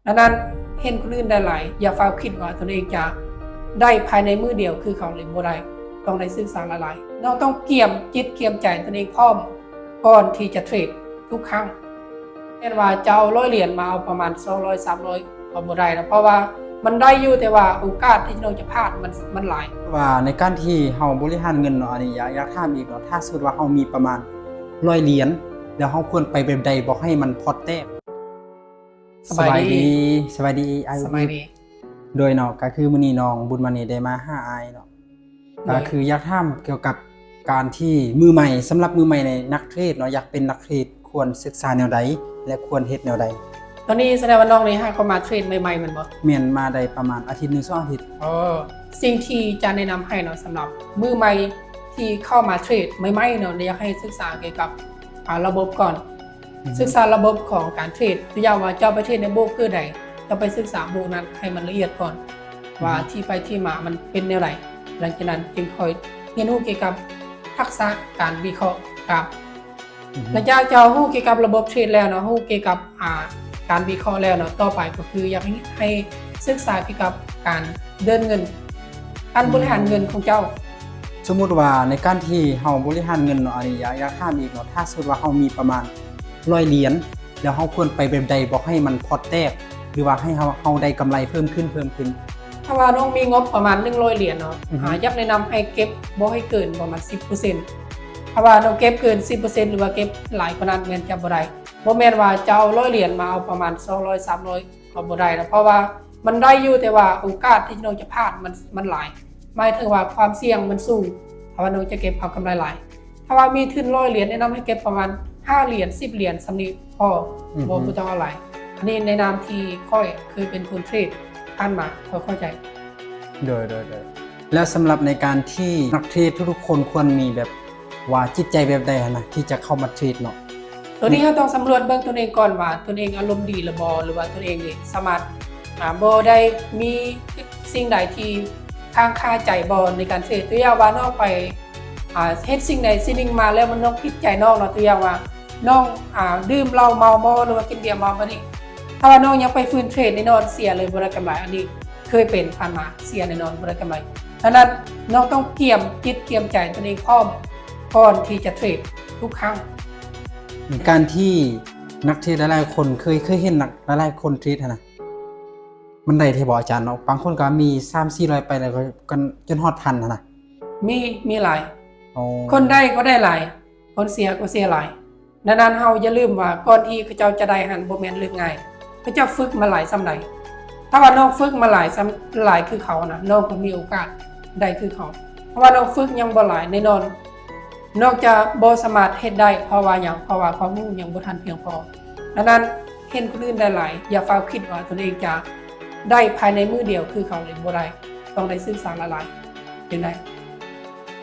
ດັ່ງນັ້ນ ເຫັນຄົນອື່ນໄດ້ຫຼາຍ ຢ່າຟ້າວຄິດວ່າຕົນເອງຈະໄດ້ພາຍໃນມື້ດຽວຄືເຂົາເລີຍ ບໍ່ໄດ້. ຕ້ອງໄດ້ສຶກສາຫຼາຍໆ. ນ້ອງຕ້ອງກຽມຈິດກຽມໃຈຕົນເອງພ້ອມ ກ່ອນທີ່ຈະເທຣດທຸກຄັ້ງ. ແມ່ນວ່າຈະເອົາຮ້ອຍຫຼຽນມາເອົາປະມານສອງຮ້ອຍ ສາມຮ້ອຍ ກໍບໍ່ໄດ້ນະ ເພາະວ່າມັນໄດ້ຢູ່ ແຕ່ວ່າໂອກາດທີ່ນ້ອງຈະພາດມັນ ມັນຫຼາຍ. ວ່າໃນການທີ່ເຮົາບໍລິຫານເງິນເນາະ ອັນນີ້ຢາກ ຢາກຖາມອີກເນາະ ຖ້າສົມມຸດວ່າເຮົາມີປະມານຮ້ອຍຫຼຽນ ແລ້ວເຮົາຄວນໄປແບບໃດບໍ່ໃຫ້ມັນພອດແຕກ? ສະບາຍດີ ສະບາຍດີ ສະບາຍດີອ້າຍ. ສະບາຍດີ. ໂດຍເນາະ ກໍຄືມື້ນີ້ນ້ອງບຸນມະນີໄດ້ມາຫາອ້າຍເນາະ ໂດຍ ກໍຄືຢາກຖາມກ່ຽວກັບການທີ່ມືໃໝ່ ສຳລັບມືໃໝ່ໃນນັກເທຣດເນາະ ຢາກເປັນນັກເທຣດຄວນສຶກສາແນວໃດ ແລະ ຄວນເຮັດແນວໃດ? ຕອນນີ້ສະແດງວ່ານ້ອງນີ້ຫາເຂົ້າມາເທຣດໃໝ່ໆ ແມ່ນບໍ່? ແມ່ນ ມາໄດ້ປະມານອາທິດໜຶ່ງ ສອງອາທິດ. ອໍ ສິ່ງທີ່ຈະແນະນຳໃຫ້ເນາະ ສຳລັບມືໃໝ່ທີ່ເຂົ້າມາເທຣດໃໝ່ໆ ເນາະ ຢາກໃຫ້ສຶກສາກ່ຽວກັບ ອາ ລະບົບກ່ອນ. ອືຮຶ ສຶກສາລະບົບຂອງການເທຣດ ຕົວຢ່າງວ່າເຈົ້າໄປເທຣດໃນໂບຣກເກີໃດ ເຈົ້າໄປສຶກສາໂບຣກນັ້ນໃຫ້ມັນລະອຽດກ່ອນ ອືຮຶ ວ່າທີ່ໄປທີ່ມາມັນເປັນແນວໃດ. ຫຼັງຈາກນັ້ນຈຶ່ງຄ່ອຍຮຽນຮູ້ກ່ຽວກັບທັກສະການວິເຄາະກຣາຟ. ອືຮຶ ຫຼັງຈາກເຈົ້າຮູ້ກ່ຽວກັບລະບົບເທຣດແລ້ວເນາະ ຮູ້ກ່ຽວກັບ ອາ ການວິເຄາະແລ້ວເນາະ ຕໍ່ໄປກໍຄືຢາກໃຫ້ ໃຫ້ສຶກສາກ່ຽວກັບການເດີນເງິນ ການບໍລິຫານເງິນຂອງເຈົ້າ. ອືມ ສົມມຸດວ່າໃນການທີ່ເຮົາບໍລິຫານເງິນເນາະ ອັນນີ້ຢາກ ຢາກຖາມອີກເນາະ ຖ້າສົມມຸດວ່າເຮົາມີປະມານຮ້ອຍຫຼຽນ ແລ້ວເຮົາຄວນໄປແບບໃດບໍ່ໃຫ້ມັນພອດແຕກ ຫຼືວ່າໃຫ້ເຮົາ ເຮົາໄດ້ກຳໄລເພີ່ມຂຶ້ນ ເພີ່ມຂຶ້ນ? ຖ້າວ່ານ້ອງມີງົບປະມານໜຶ່ງຮ້ອຍຫຼຽນເນາະ ອືຮຶ ອາ ຢາກແນະນຳໃຫ້ເກັບບໍ່ໃຫ້ເກີນປະມານສິບເປີເຊັນ. ຖ້າວ່ານ້ອງເກັບເກີນສິບເປີເຊັນ ຫຼືວ່າເກັບຫຼາຍກວ່ານັ້ນແມ່ນຈະບໍ່ໄດ້. ບໍ່ແມ່ນວ່າຈະເອົາຮ້ອຍຫຼຽນມາເອົາປະມານສອງຮ້ອຍ ສາມຮ້ອຍ ກໍບໍ່ໄດ້ນະ ເພາະວ່າມັນໄດ້ຢູ່ ແຕ່ວ່າໂອກາດທີ່ນ້ອງຈະພາດມັນ ມັນຫຼາຍ ໝາຍເຖິງວ່າຄວາມສ່ຽງມັນສູງ ຖ້າວ່ານ້ອງຈະເກັບເອົາກຳໄລຫຼາຍ. ຖ້າວ່າມີທຶນຮ້ອຍຫຼຽນ ແນະນຳໃຫ້ເກັບປະມານຫ້າຫຼຽນ ສິບຫຼຽນ ສ່ຳນີ້ພໍ ອືຮຶ ບໍ່ ບໍ່ຕ້ອງເອົາຫຼາຍ. ອັນນີ້ໃນນາມທີ່ຂ້ອຍເຄີຍເປັນຄົນເທຣດຜ່ານມາ ຂ້ອຍເຂົ້າໃຈ. ໂດຍ ໂດຍ ໂດຍ. ແລ້ວສຳລັບໃນການທີ່ນັກເທຣດທຸກໆຄົນຄວນມີແບບວ່າຈິດໃຈແບບໃດຫັ້ນນະ ທີ່ຈະເຂົ້າມາເທຣດເນາະ? ໂຕນີ້ເຮົາຕ້ອງສຳຫຼວດເບິ່ງຕົນເອງກ່ອນວ່າ ຕົນເອງອາລົມດີຫຼືບໍ່ ຫຼືວ່າຕົນເອງນີ້ສາມາດ ອາ ບໍ່ໄດ້ມີສິ່ງໃດທີ່ຄ້າງຄາໃຈບໍ່ໃນການເທຣດ. ຕົວຢ່າງວ່ານ້ອງໄປ ອາ ເຮັດສິ່ງໃດສິ່ງໜຶ່ງມາແລ້ວມັນນ້ອງຜິດໃຈນ້ອງເນາະ ຕົວຢ່າງວ່ານ້ອງ ອາ ດື່ມເຫຼົ້າເມົາບໍ່ ຫຼືວ່າກິນເບຍເມົາບາດນີ້ ຖ້າວ່ານ້ອງຍັງໄປຟື້ນເທຣດແນ່ນອນເສຍເລີຍ ບໍ່ໄດ້ກຳໄລ. ອັນນີ້ເຄີຍເປັນຜ່ານມາ ເສຍແນ່ນອນ ບໍ່ໄດ້ກຳໄລ. ດັ່ງນັ້ນ ນ້ອງຕ້ອງກຽມຈິດກຽມໃຈຕົນເອງພ້ອມ ກ່ອນທີ່ຈະເທຣດທຸກຄັ້ງ. ການທີ່ນັກເທຣດຫຼາຍໆຄົນ ເຄີຍ ເຄີຍເຫັນນັກ ຫຼາຍໆຄົນເທຣດຫັ້ນນະ ມັນໄດ້ແທ້ບໍ່ອາຈານເນາະ? ບາງຄົນກໍມີສາມສີ່ຮ້ອຍໄປ ແລ້ວກໍ ກໍຈົນຮອດພັນຫັ້ນນະ. ມີ ມີຫຼາຍ. ອໍ ຄົນໄດ້ກໍໄດ້ຫຼາຍ ຄົນເສຍກໍເສຍຫຼາຍ. ດັ່ງນັ້ນ ເຮົາຢ່າລືມວ່າກ່ອນທີ່ເຂົາເຈົ້າຈະໄດ້ຫັ້ນ ບໍ່ແມ່ນເລື່ອງງ່າຍ. ເຂົາເຈົ້າຝຶກມາຫຼາຍສ່ຳໃດ? ຖ້າວ່ານ້ອງຝຶກມາຫຼາຍສ່ຳ ຫຼາຍຄືເຂົານະ ນ້ອງກໍມີໂອກາດໄດ້ຄືເຂົາ. ເພາະວ່ານ້ອງຝຶກຍັງບໍ່ຫຼາຍ ແນ່ນອນ ນ້ອງຈະບໍ່ສາມາດເຮັດໄດ້. ເພາະວ່າຫຍັງ? ເພາະວ່າຄວາມຮູ້ຍັງບໍ່ທັນພຽງພໍ. ດັ່ງນັ້ນ ເຫັນຄົນອື່ນໄດ້ຫຼາຍ ຢ່າຟ້າວຄິດວ່າຕົນເອງຈະໄດ້ພາຍໃນມື້ດຽວຄືເຂົາເລີຍ ບໍ່ໄດ້. ຕ້ອງໄດ້ສຶກສາຫຼາຍໆ ຈຶ່ງໄດ້.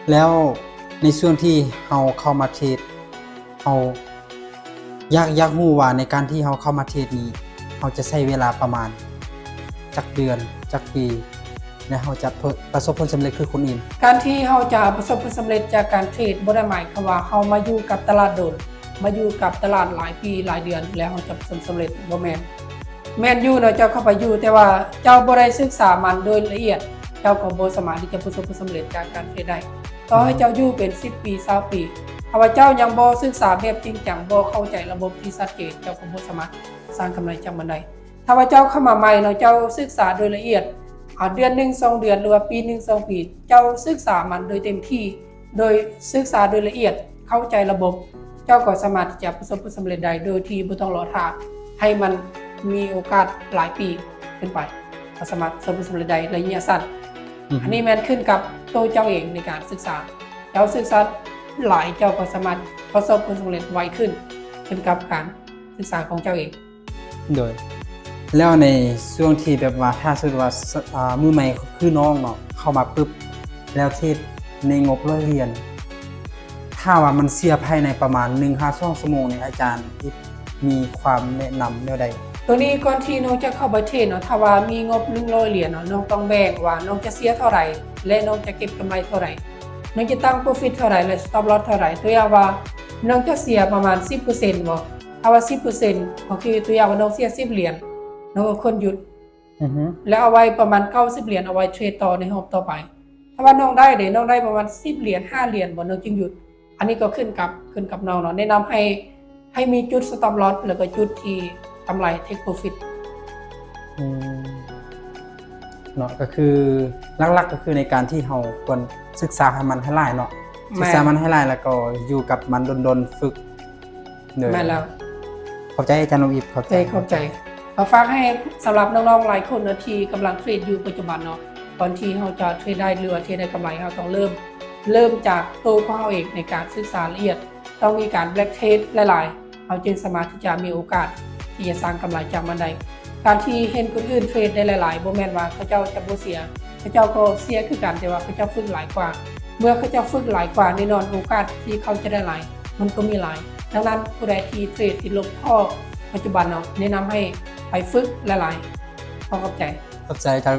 ແລ້ວໃນຊ່ວງທີ່ເຮົາເຂົ້າມາເທຣດ ເຮົາຢາກ ຢາກຮູ້ວ່າໃນການທີ່ເຮົາເຂົ້າມາເທຣດນີ້ ເຮົາຈະໃຊ້ເວລາປະມານຈັກເດືອນ ຈັກປີ ແລະ ເຮົາຈະປະ ປະສົບຜົນສຳເລັດຄືຄົນອື່ນ? ການທີ່ເຮົາຈະປະສົບຜົນສຳເລັດຈາກການເທຣດ ບໍ່ໄດ້ໝາຍຄວາມວ່າເຮົາມາຢູ່ກັບຕະຫຼາດດົນ ມາຢູ່ກັບຕະຫຼາດຫຼາຍປີຫຼາຍເດືອນ ແລ້ວເຮົາຈະປະສົບສຳເລັດ ບໍ່ແມ່ນ. ແມ່ນຢູ່ເນາະ ເຈົ້າເຂົ້າໄປຢູ່ ແຕ່ວ່າເຈົ້າບໍ່ໄດ້ສຶກສາມັນໂດຍລະອຽດ ເຈົ້າກໍບໍ່ສາມາດທີ່ຈະປະສົບຜົນສຳເລັດຈາກການເທຣດໄດ້. ຕໍ່ໃຫ້ເຈົ້າຢູ່ເປັນສິບປີ ຊາວປີ ຖ້າວ່າເຈົ້າຍັງບໍ່ສຶກສາແບບຈິງຈັງ ບໍ່ເຂົ້າໃຈລະບົບທີ່ຊັດເຈນ ເຈົ້າກໍບໍ່ສາມາດສ້າງກຳໄລຈາກມັນໄດ້. ຖ້າວ່າເຈົ້າເຂົ້າມາໃໝ່ເນາະ ເຈົ້າສຶກສາໂດຍລະອຽດ ອາ ເດືອນໜຶ່ງ ສອງເດືອນ ຫຼືວ່າປີໜຶ່ງ ສອງປີ ເຈົ້າສຶກສາມັນໂດຍເຕັມທີ່ ໂດຍສຶກສາໂດຍລະອຽດ ເຂົ້າໃຈລະບົບ ເຈົ້າກໍສາມາດທີ່ຈະປະສົບຜົນສຳເລັດໄດ້ ໂດຍທີ່ບໍ່ຕ້ອງລໍຖ້າໃຫ້ມັນມີໂອກາດຫຼາຍປີຂຶ້ນໄປ ກໍສາມາດປະສົບຜົນສຳເລັດໄດ້ໄລຍະສັ້ນ. ອືຮຶ ອັນນີ້ແມ່ນຂຶ້ນກັບໂຕເຈົ້າເອງໃນການສຶກສາ. ເຈົ້າສຶກສາຫຼາຍ ເຈົ້າກໍສາມາດປະສົບຜົນສຳເລັດໄວຂຶ້ນ ຂຶ້ນກັບການສຶກສາຂອງເຈົ້າເອງ. ໂດຍ ແລ້ວໃນຊ່ວງທີ່ແບບວ່າ ຖ້າສົມມຸດວ່າ ອາ ມືໃໝ່ຄືນ້ອງເນາະ ເຂົ້າມາປຶບ ແລ້ວເທຣດໃນງົບຮ້ອຍຫຼຽນ ຖ້າວ່າມັນເສຍພາຍໃນປະມານໜຶ່ງຫາສອງຊົ່ວໂມງນີ້ ອາຈານ ມີຄວາມແນະນຳແນວໃດ? ໂຕນີ້ກ່ອນທີ່ນ້ອງຈະເຂົ້າໄປເທຣດເນາະ ຖ້າວ່າມີງົບໜຶ່ງຮ້ອຍຫຼຽນເນາະ ນ້ອງຕ້ອງແບ່ງວ່ານ້ອງຈະເສຍເທົ່າໃດ ແລະ ນ້ອງຈະເກັບກຳໄລເທົ່າໃດ, ນ້ອງຈະຕັ້ງໂປຣຟິດເທົ່າໃດ ແລະ ສະຕັອບລອສເທົ່າໃດ. ຕົວຢ່າງວ່ານ້ອງຈະເສຍປະມານສິບເປີເຊັນບໍ? ຖ້າວ່າສິບເປີເຊັນ ກໍຄືຕົວຢ່າງວ່ານ້ອງເສຍສິບຫຼຽນ ນ້ອງກໍຄວນຢຸດ ອືຮຶ ແລ້ວເອົາໄວ້ປະມານເກົ້າສິບຫຼຽນ ເອົາໄວ້ເທຣດຕໍ່ໃນຮອບຕໍ່ໄປ. ຖ້າວ່ານ້ອງໄດ້ເດ້ ນ້ອງໄດ້ປະມານສິບຫຼຽນ ຫ້າຫຼຽນບໍ່ ນ້ອງຈຶ່ງຢຸດ. ອັນນີ້ກໍຂຶ້ນກັບ ຂຶ້ນກັບນ້ອງເນາະ. ແນະນຳໃຫ້ ໃຫ້ມີຈຸດ stop loss ແລ້ວກໍຈຸດທີ່ກຳໄລ take profit. ອືມ ເນາະ ກໍຄືຫຼັກໆກໍຄືໃນການທີ່ເຮົາຄວນສຶກສາໃຫ້ມັນໃຫ້ຫຼາຍເນາະ. ແມ່ນ ສຶກສາມັນໃຫ້ຫຼາຍ ແລ້ວກໍຢູ່ກັບມັນດົນໆ ຝຶກ. ໂດຍ ແມ່ນແລ້ວ. ຂອບໃຈອາຈານໜຸ່ມອີບ ຂອບໃຈ ເອີ ຂອບໃຈ. ກໍຝາກໃຫ້ສຳລັບນ້ອງໆຫຼາຍຄົນເນາະ ທີ່ກຳລັງເທຣດຢູ່ປັດຈຸບັນເນາະ, ກ່ອນທີ່ເຮົາຈະເທຣດໄດ້ ຫຼືວ່າເທຣດໄດ້ກຳໄລ ເຮົາຕ້ອງເລີ່ມ ເລີ່ມຈາກໂຕຂອງເຮົາເອງໃນການສຶກສາລະອຽດ, ຕ້ອງມີການ back test ຫຼາຍໆ ເຮົາຈຶ່ງສາມາດທີ່ຈະມີໂອກາດທີ່ຈະສ້າງກຳໄລຈາກມັນໄດ້. ການທີ່ເຫັນຄົນອື່ນເທຣດໄດ້ຫຼາຍໆ ບໍ່ແມ່ນວ່າເຂົາເຈົ້າຈະບໍ່ເສຍ, ເຂົາເຈົ້າກໍເສຍຄືກັນ, ແຕ່ວ່າເຂົາເຈົ້າຝຶກຫຼາຍກວ່າ. ເມື່ອເຂົາເຈົ້າຝຶກຫຼາຍກວ່າ, ແນ່ນອນໂອກາດທີ່ເຂົາຈະໄດ້ຫຼາຍ ມັນກໍມີຫຼາຍ. ດັ່ງນັ້ນ ຜູ້ໃດທີ່ເທຣດຕິດລົບພໍປັດຈຸບັນເນາະ, ແນະນຳໃຫ້ໄປຝຶກຫຼາຍໆ. ຂໍຂອບໃຈ. ຂອບໃຈທ່ານ.